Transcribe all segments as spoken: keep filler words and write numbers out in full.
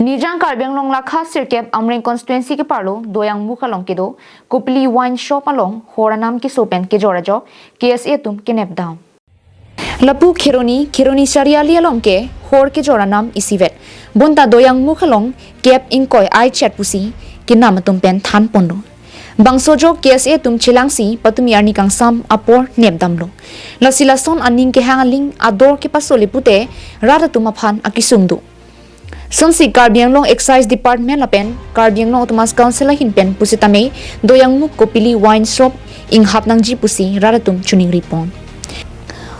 Nijang Karbi Anglong lakha sirkep Amreng constituency keparlo Doyangmukh along kedo Kopili wine shop along hor anam keso pen kejor ajok K S A atum kenep dam. Lapu Kheroni, Kheroni Chariali along ke hor kejor anam isivet. Bonta Doyangmukh along kep ingkoi ai chet pusi kenam atum pen than ponlo. Bangso ajok K S A atum chelangsi patumi arni kangsam apor nep damlo. Lasi lason aning kehang aling ador kepasole pute rat atum aphan akesung do. Sonsi Karbi Anglong Excise Department lapen Karbi Anglong Autonomous Council ahin pen pusitame Doyangmukh Kopili wine shop inghap nangji pusi rat atum choningri pon.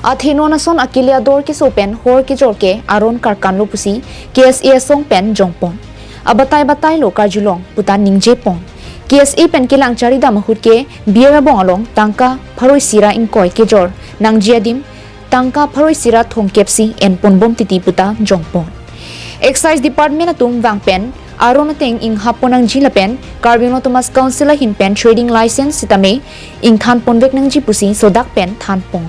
Athe non ason akele ador keso pen hor kejor ke aron karkan lo pusi K S A asong pen jong pon. Abatai batai lo karjulong puta ningje pon. K S A pen kelang chari dam ahut ke beer abong along tangka pharo isi ra ingkoi kejor nangji adim tangka pharo isi ra thomkep si en ponbom titi puta jong pon. Excise Department atum vang pen aron ateng inghap pon nangji lapen Karbi Anglong Autonomous Council ahin pen trading license sitame ingthan ponvek nangji pusi sodak pen than pon.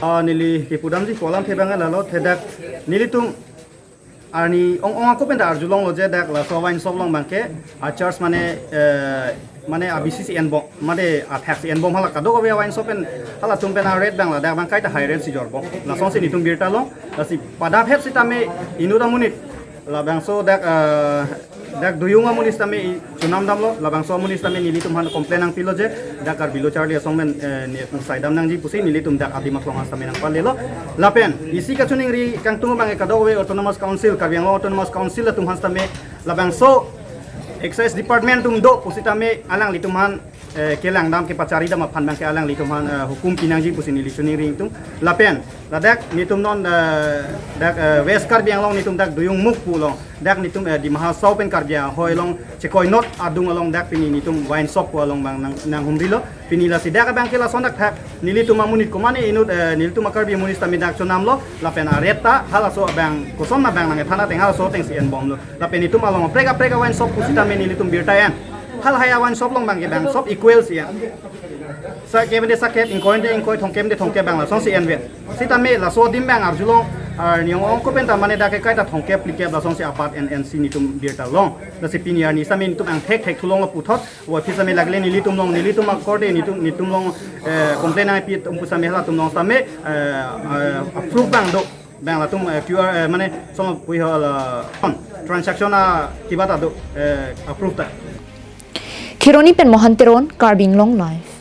Ah, neli kepudamji kolam thebang lalo thedak nelitum arni ong ong ako pen ta arjulonglo je dak laso wine shop along abangke a charge mane, eh, mane a B C C enbom mane a tax enbom hala kadokave wine shop pen halatum pen a rate abang ladak abang kaita high rate si jorbom. Lasonsi netum birta long lasi padap het sitame inut amonit labangso dak, eh, dak Doyung amonit sitame i chonam damlo, labangso amonit sitame nelitum aphan complain nangpilo je dak Karbi Lo Charli Asong pen, eh, ne saidam nangji pusi nelitum dak adim aklong sitame nangpalelo. Lapen isi kachoningri kangtung abang kadokave Autonomous Council, Karbi Anglong Autonomous Council atum aphan sitame labangso Excise Department atum do pusitame alanglitum aphan, eh, kelang dam kepachari dam aphan abangke alanglitum aphan, eh, hukum pinangji pusi neli choningri ingtung. Lapen ladak netum non, eh, dak, eh, West Karbi Anglong netum dak Doyangmukh pu along dak netum, eh, Dima Hasao pen Karbi ahoi along chekoi not adung along dak pini netum wine shop pu along abang nang, nanghumrilo. Pini lasi dak abangke lason dak thak nelitum amonit komane inut, eh, nelitum a Karbi amonit sitame dak chonamlo lapen a rate ta halaso abang koson abang nangthan ateng halaso ateng si enbomlo. Lapen netum along aprek aprek a wine shop pusitame nelitum birta en. Halahai a wine shop along abangke abang shop equal si en. Sakep de sakep, ingkoi de ingkoi, thomkep de thomkep abang lasonsi enve. Sitame laso adim abang arjulong, arni ong ong ako pen ta mane dak ke kaita thomkep phlikep lasonsi apat en en si netum birta long. Lasi pini arni sitame netum angthek thek thulonglo puthot. Wa phi sitame lagle nelitum along, nelitum akorde netum, netum along, eh, complain nangpi atum pu sitame halatum along sitame, eh, eh, approve abang do. Abang latum, eh, Q R, eh, mane song pui hal, eh, transaction a kiba ta do, eh, approve ta. Kheroni pen Mohan Teron, Karbi Anglong Live.